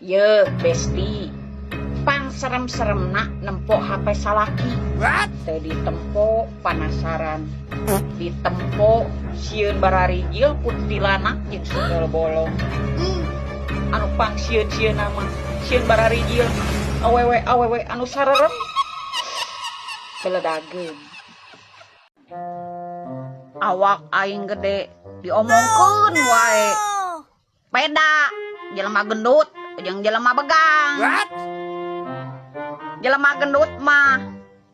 Yeuh besti, pang serem-seremna nempo HP salaki. Teu ditempo panasaran, ditempo sieun bararijil kuntilanak jeung sundel bolong. Anu pang sieun-sieunna mah sieun bararijil awewe-awewe anu sarerem. Beledageun. Awak aing gede diomongkeun wae. Beda jelema gendut jeung jelema begang. Jelema gendut mah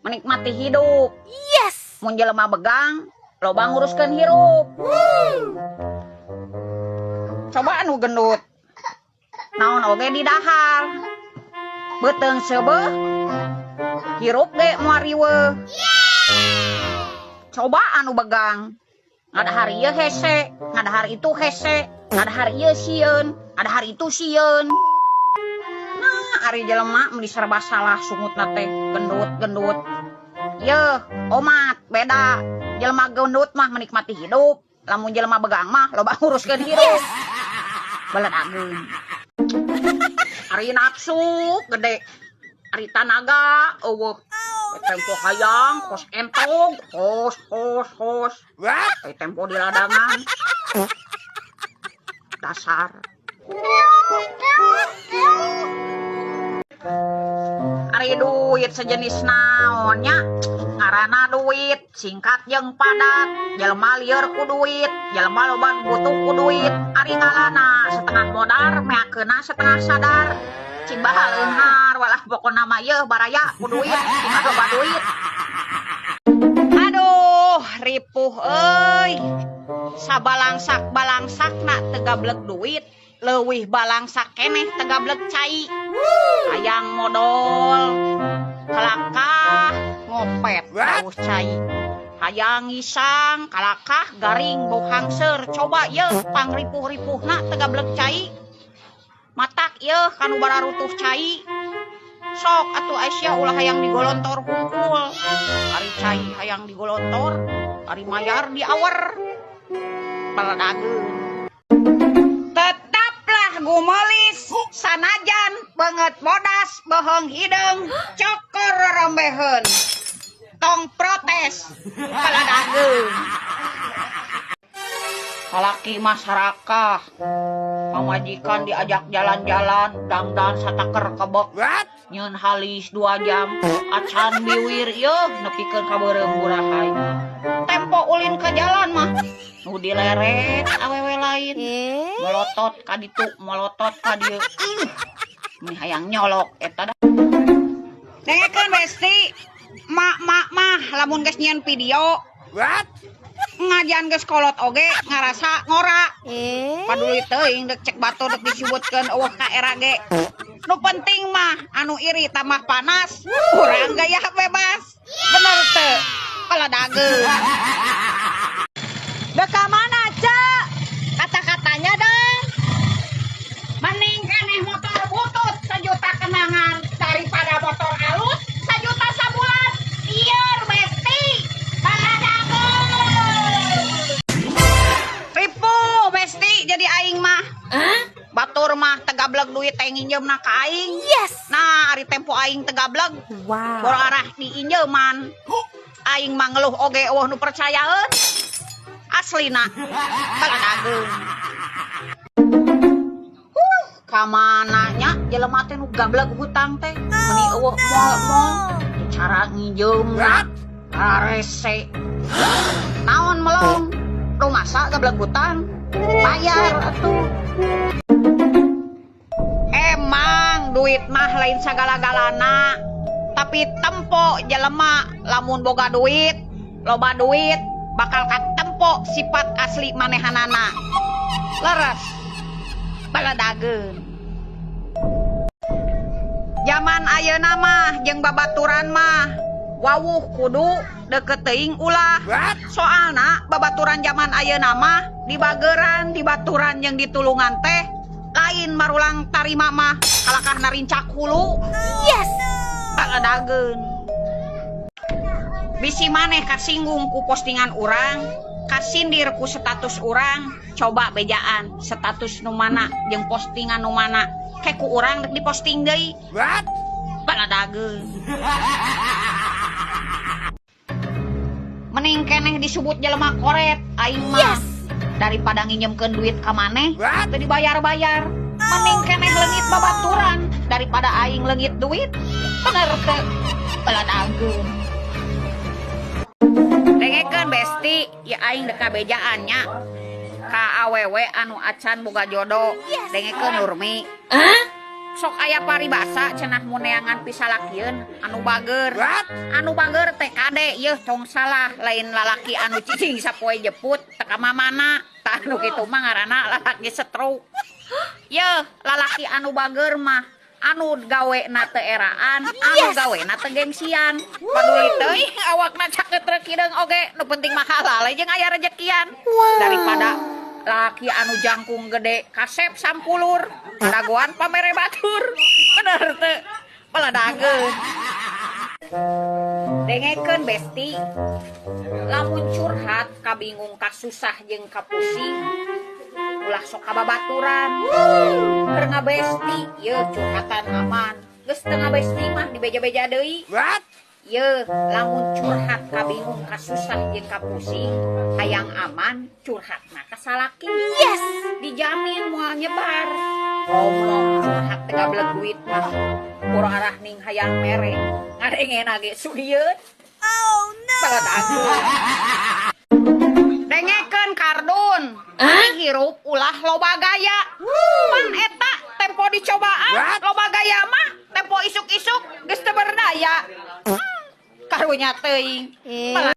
menikmati hidup. Yes. Mun jelema begang loba nguruskeun hirup. Coba anu gendut. Naon oge didahar. Beuteung seubeuh hirup ge moal riweuh. Coba anu begang. Ngadahar ieu hese, ngadahar itu hese, ngadahar ieu sieun, ngadahar itu sieun. Nah, ari jelema mun diserba salah sungutna teh gendut-gendut. Yeuh, omat beda. Jelema gendut mah menikmati hidup, lamun jelema begang mah loba nguruskeun hirup. Beledageun. Ari nafsu gede, ari tanaga eueuh. Tempo hayang kos entog, hos hos hos. Ari tempo di ladangan. Dasar. Ari duit sejenis naon nya? Ngaranna duit singkat jeung padat. Jelema lieur ku duit, jelema loba butuh ku duit. Ari ngalana setengah modar, meakeunna setengah sadar. Cing bahal eunghar walah pokona mah yeuh baraya ku duit, cing loba duit. Aduh, ripuh euy. Sabalangsak-balangsakna teu gablek duit, leuwih balangsak keneh teu gablek cai. Hayang modol, kalakah ngopet bau cai. Hayang ngisang, kalakah garing bau hangseur. Coba yeuh pangripuh-ripuhna teu gablek cai. Matak yeuh kanu bararutuh cai. Sok atuh Aisyah ulah hayang digolontor hungkul. Ari cai hayang digolontor, ari mayar diawer. Beledageun. Tetaplah gumelis sanajan beungeut bodas beuheung hideung cokor rorombeheun. Tong protes beledageun. Salaki masarakah, pamajikan diajak jalan-jalan, dangdan sataker kebek, nyeun halis 2 jam, acan biwir yeuh nepikeun ka beureum burahay. Tempo ulin ka jalan mah, nu dileret awewe lain, molotot ka ditu, molotot ka dieu. Meni hayang nyolok eta dah. Dengekeun besti, mak-mak mah lamun geus nyieun video. Ngajian geus kolot oge ngarasa ngora. Paduli teuing deuk cek batur deuk disebutkeun eueuh ka era ge. Nu penting mah anu iri tambah panas, urang gaya bebas. Bener teu? Beledageun. Deuk ka mana, Cek? Kata-katanya dong. Mending keneh motor butut sejuta kenangan daripada motor alus sejuta sabulan. Lieur besti. Beledageun. Ripuh besti jadi aing mah. Batur mah teu gablek duit teh nginjeumna ka aing. Yes. Nah, ari tempo aing teu gablek. Wow. Boro arah diinjeuman. Aing mah ngeluh oge eueuh nu percayaeun. Aslina beledageun. Ka mana nya jelema teh nu gablek hutang teh? Meuni eueuh moal-moal cara nginjeumna rese. Naon melong? Rumasa gablek hutang? Bayar atuh. Emang duit mah lain sagala-galana, tapi tempo jelema lamun boga duit, loba duit bakal katempo sifat asli manehanana. Leres. Beledageun. Zaman ayeuna mah jeung babaturan mah wawuh kudu deukeut teuing ulah. Soalna babaturan zaman ayeuna mah dibageran, dibaturan jeung ditulungan teh lain marulang tarima mah kalakah narincak hulu. Yes. Beledageun. Bisi maneh kasinggung ku postingan urang, Kasindir ku status urang, coba bejaan status nu mana jeung postingan nu mana. Ke ku urang rek diposting deui. What? Baladageun. Mending keneh disebut jelema koret aing mah. Daripada nginjemkeun duit ka maneh teu dibayar-bayar. Mending keneh leungit babaturan daripada aing leungit duit. Bener teu? Baladageun. Dengekeun besti, ya aing dek kabejaan nya. Ka awewe anu acan boga jodoh. Dengekeun Nurmi. Sok aya paribasa cenah mun neangan pisalakieun anu bager. Anu bager teh kade yeuh tong salah, lain lalaki anu cicing sapoe jeput teu ka mamana. Tah anu kitu mah ngaranna lalaki stroke. Yeuh, lalaki anu bager mah anu gawena teu eraan, anu gawena teu gengsian. Paduli teuing awakna caket rek hideung oge, nu penting mah halal jeung aya rejekian. Daripada lalaki anu jangkung gede kasep sampulur, dagoan pamere batur. Bener teu? Baladageun. Dengekeun besti, lamun curhat kabingung kasusah jeung kapusing, ulah sok kababaturan. Keur ngabesti yeuh curhatan aman, geus teu ngabesti mah dibeja-beja deui. What? Yeuh, lamun curhat kabingung kasusah jeung kapusing, hayang aman curhatna ka salaki. Yes. Dijamin moal nyebar. Ngomong curhat teh gableg duit mah. Kurang arah ning hayang mere, ngadengena ge sugieun. Oh no. Baladageun. Dengekeun kardun. Hirup ulah loba gaya. Pan eta tempo dicobaan, loba gaya mah tempo isuk-isuk geus teu berdaya. Karunya teuing.